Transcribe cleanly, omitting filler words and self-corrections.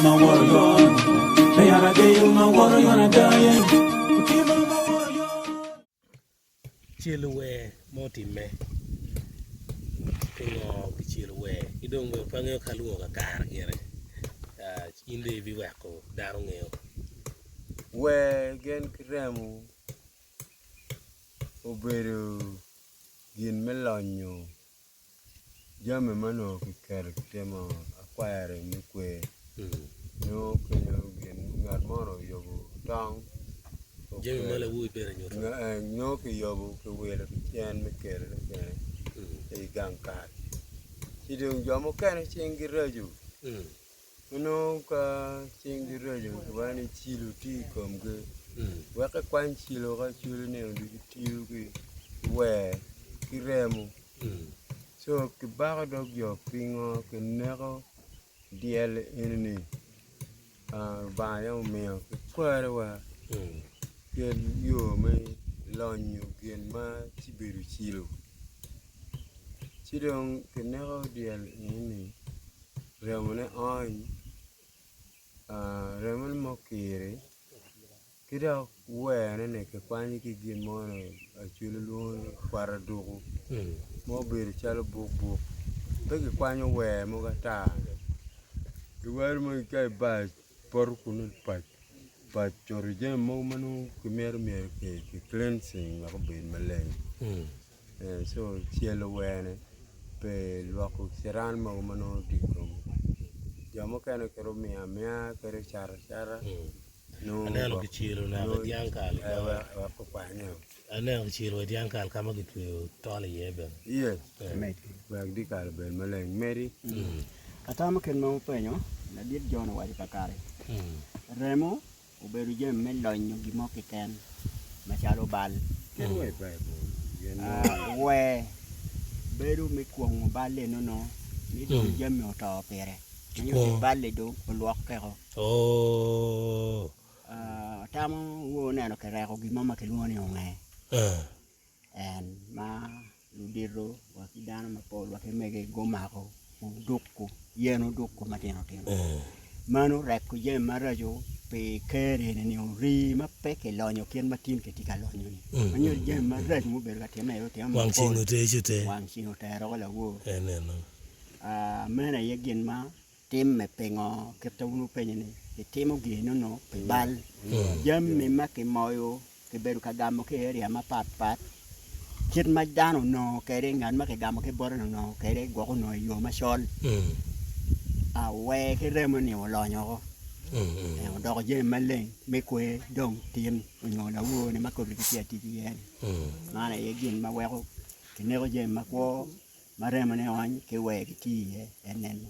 Celo wer ma otimme pingo kicelo wer ki dong bene pe angeyo ka alwongo kakare gire in dong ibiweko dano ngeyo. Wer gin ki remo obedo gin me lonyo Jami ma onongo kiketo kitimo akwayari me kwer nongo kenyo ngat mo onongo oyubo tong nongo kiyubo kiwilo ki cen me kelone bene i gang kal ci dong jo mukene cinggi raco. Onongo ka cinggi raco kiwaco ni cilo tye i komgi wek ekwany cilo ka cwalo nino ducu tiyo ki wer ki remo co kibako dog jo pingo kineko dyel enini Lubanga yam omiyo ki kwariwa kit yo me lonyo gin ma ci bedo cilo ci dong kineko dyel enini Remone ony, remone ma okiri ki dok werne-ni kikwanyo ki gin mo ni acwele lwongo ni kwata aduku ma obedo calo buk buk pe kikwanyo wer mogo ata giwero ma ka ibar poto kunu pac pac coto jami mogo ma nongo kimito myero ki cleansing wek obed maleng. Co celo wene pe lwoko ciran mogo ma nongo tye i komi jo mukene kit omiyo amiya kadi ocato acata nongo Aneno kicelo naka i dyang kal i doge. wek okwanyeo. Aneno kicelo wa i dyang kal ka ma kitweyo tol iye bene. Yes, wek dyekal obed maleng. Medi. Atamo kit ma wupenyo, ladit John owaco kakare. Remo Obedo jami me lonyo gin mo keken macalo bal. Wer bedo me kwongo bal enono ni dong jami oto pire ma nyuto ni bal-li dong olwokkeo. Atamo wun wuneno kireko gin mo ma kilwongo ni onge en ma Ludito wa ki dano mapol wa ki mege gumako odukku, yen odukku matino tino. Meno reko jami maraco pi ker eni-ni ori ma pe kilonyo kit ma tin kitye ka lonyo-ni. Ma nyuto jami maraco mubedo ka timme aye otime Wang mapol. ceng oter ci oter. Wang ceng otero ko lawor. En eno. Ah, meno aye gin ma timme pingo kit ma wun wupenyo ni kitimo gin eno pi bal. Jami ma kimoyo Kibedo ka gamo ki i area mapat pat kit ma dano onongo kwede ngat ma kigamo ki bote-ni onongo kwede gwok onongo i yo macol wer ki remo-ni olonyo woko odoko jami maleng me kwer dong tin nyo lawor-ni ma kobedi gitye ka tic iye-ni man aye gin ma weko kineko jami makwo ma remone ony ki wer gitiyo iye en eno.